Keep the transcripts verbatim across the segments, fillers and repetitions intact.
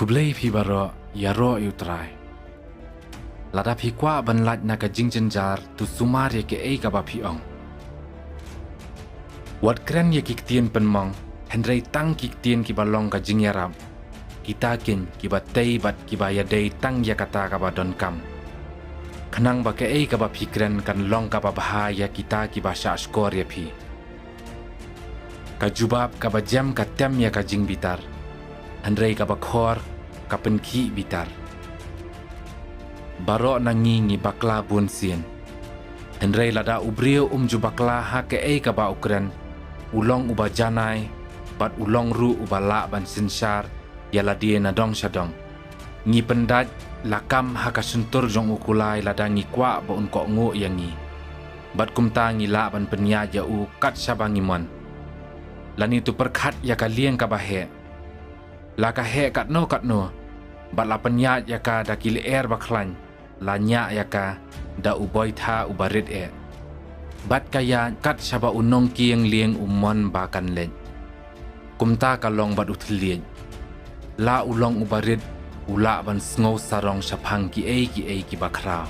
Khublei phi baroh, ïaroh ïa U Trai. Lada phi kwah ban lait na ka jingjynjar, to sumar ïa kaei kaba phi ong. Wat kren ïa ki ktien pynmong, hynrei tang ki ktien kiba long ka jingïarap. Kita keiñ kiba tei bad kiba ïadei tang ïa kata kaba donkam. Khnang ba kaei kaba phi kren kan long kaba bha ïa kita kiba shahshkor ïa phi. Ka jubab kaba jem ka tem ïa ka jingbitar, hynrei kaba khor ka pynkhih bitar. Baroh na ngi ngi bakla bun sien. Hynrei lada u briew um ju bakla ha kaei kaba u kren, u long uba janai, bad u long ruh uba lah ban synshar ïa lade na dong sha dong. Ngi pyndait lakam ha ka shyntur jong u kulai lada ngi kwah ba un kohnguh ïa ngi. Bad kumta ngi lah ban pynïaid ïa u kat shaba ngi mon. Lane to pyrkhat ïa ka lieng kaba heh. La ka heh katno katno, bad la pynïaid ïa ka da ki lyer ba khlaiñ, la ñiah ïa ka da u boitha uba rit eh. Bad ka ïaid kat shaba u nongkieng lieng u mon ba kan leit. Kumta ka long bad u thylliej. La u long uba rit, u lah ban sngew sarong shaphang kiei kiei kiba khraw.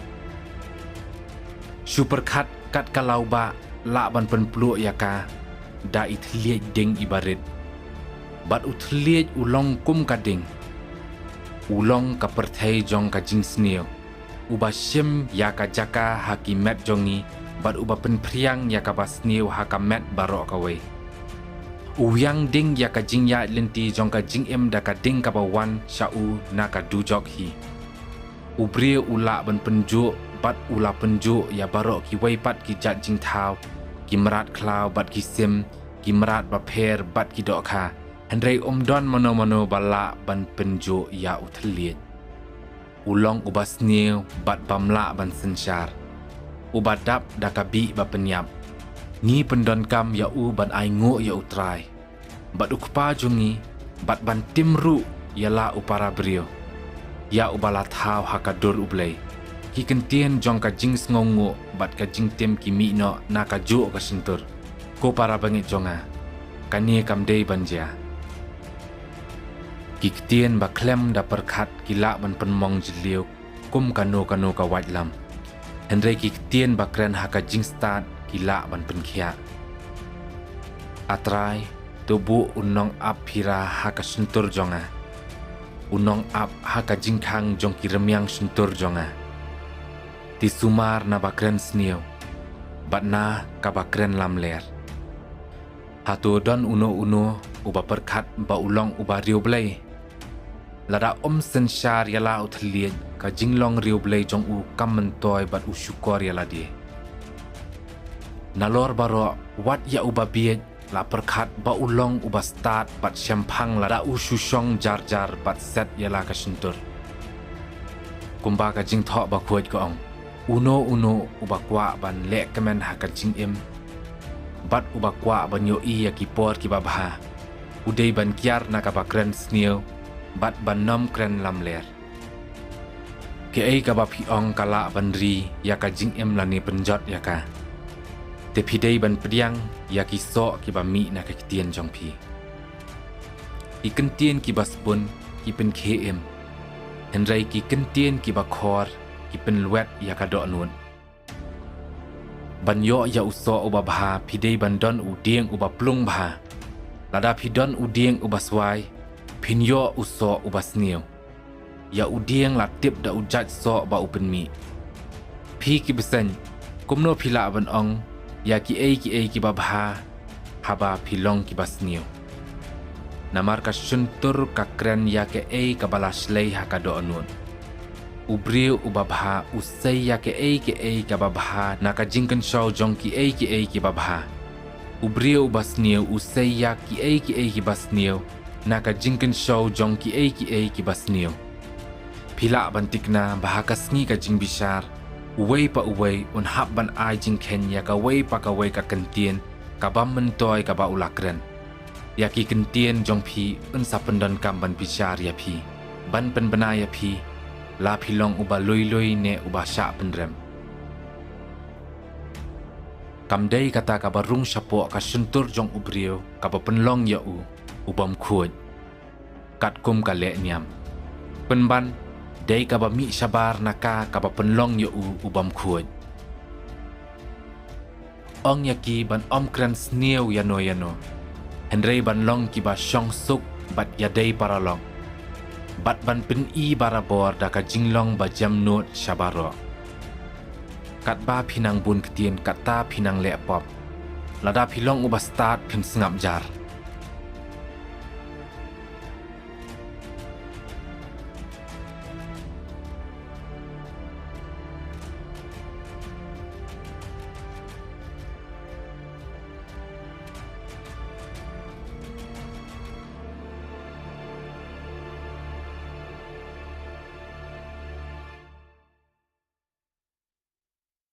Shu pyrkhat kat ka lawbah lah ban pynpluh ïa ka da i thylliej ding iba rit. Bad u thylliej u long kum ka ding. U long ka pyrthei jong ka jingsniew. Uba shim ïa ka jaka ha ki met jong ngi, bad uba pynphriang ïa kaba sniew ha ka met baroh kawei. U wiang ding ïa ka jingïaid lynti jong ka jingim da ka ding kaba wan sha u na ka dujok hi. U briew u lah ban pynjuh, bad u la pynjuh ïa baroh kiwei pat ki jait jingthaw, ki mrad khlaw bad ki sim, ki mrad bapher bad ki dohkha. Hynrei um don mano mano ba lah ban pynjuh ïa u thylliej. U long uba sniew bad bym lah ban synshar. Uba dap da ka bih ba pynïap. Ngi pyndonkam ïa u ban ainguh ïa U Trai, bad U Kpa jong ngi, bad ban tim ruh ïa la u para briew, ïa uba la thaw ha ka dur U Blei. Ki kyntien jong ka jingsngewnguh bad ka jingtim ki mih noh na kajuh ka shyntur. Ko para bangeit jong nga, kane kam dei ban jia. Ki ktien ba khlem da pyrkhat ki lah ban pynmong jylliew kum kano kano ka waitlam. Hynrei ki ktien ba kren ha ka jingstad ki lah ban pynkhiah. A Trai, to buh u nongap phira ha ka shyntur jong nga, u nongap ha ka jingkhang jong ki rmiang shyntur jong nga. Te sumar na ba kren sniew, bad na kaba kren lamler. Hato don uno uno uba pyrkhat ba u long uba riewblei? Lada um synshar ïa la u thylliej, ka jinglong riewblei jong u kam myntoi bad u shukor ïa lade. Nalor baroh, wat ïa uba bieit la pyrkhat ba u long uba stad bad shemphang lada u shu shong jar jar bad set ïa la ka shyntur. Kumba ka Jingthoh Bakhuid ka ong, uno uno uba kwah ban leh kmen ha ka jingim, bad uba kwah ban ïohi ïa ki por kiba bha, u dei ban kiar na kaba kren sniew, bad ban nym kren lamler. Kaei kaba phi ong ka lah ban ri ïa ka jingim lane pynjot ïa ka. Te phi dei ban pdiang ïa ki soh kiba mih na ka ktien jong phi. Ki kyntien kiba sbun ki pynkhie im, hynrei ki kyntien kiba khor ki pynlwet ïa ka dohnud. Ban ïoh ïa u soh uba bha, phi dei ban don u dieng uba plung bha. Lada phi don u dieng uba swai, phin ïoh u soh uba sniew. Ïa u dieng la tip da u jait soh ba u pynmih. Phi ki bseiñ, kumno phi lah ban ong ïa kiei kiei kiba bha haba phi long kiba sniew? Namar ka shyntur ka kren ïa kaei kaba la shlei ha ka dohnud. U briew uba bha u sei ïa kaei kaei kaba bha na ka jingkynshew jong kiei kiei kiba bha. U briew uba sniew u sei ïa kiei kiei kiba sniew na ka jingkynshew jong kiei kiei kiba sniew. Phi lah ban thikna ba ha ka sngi ka jingbishar, uwei pa uwei un hap ban ai jingkheiñ ïa kawei pa kawei ka kyntien kabym myntoi kaba u la kren. Ïa ki kyntien jong phi un sa pyndonkam ban bishar ïa phi, ban pynbna ïa phi, la phi long uba lui lui ne uba shah pynrem. Kam dei kata kaba rung shapoh ka shyntur jong u briew kaba pynlong ïa u u bym khuid, katkum ka leh niam. pynban dei kaba mih shabar na ka kaba pynlong ïa u u bym khuid. Ong ïa ki ban ym kren sniew ïano ïano, hynrei ban long kiba shong suk bad ïadei paralok, bad ban pyni barabor da ka jinglong ba jem nud sha baroh. Katba phi nang bun ktien, katta phi nang leh pop. Lada phi long uba stad, phim sngap jar.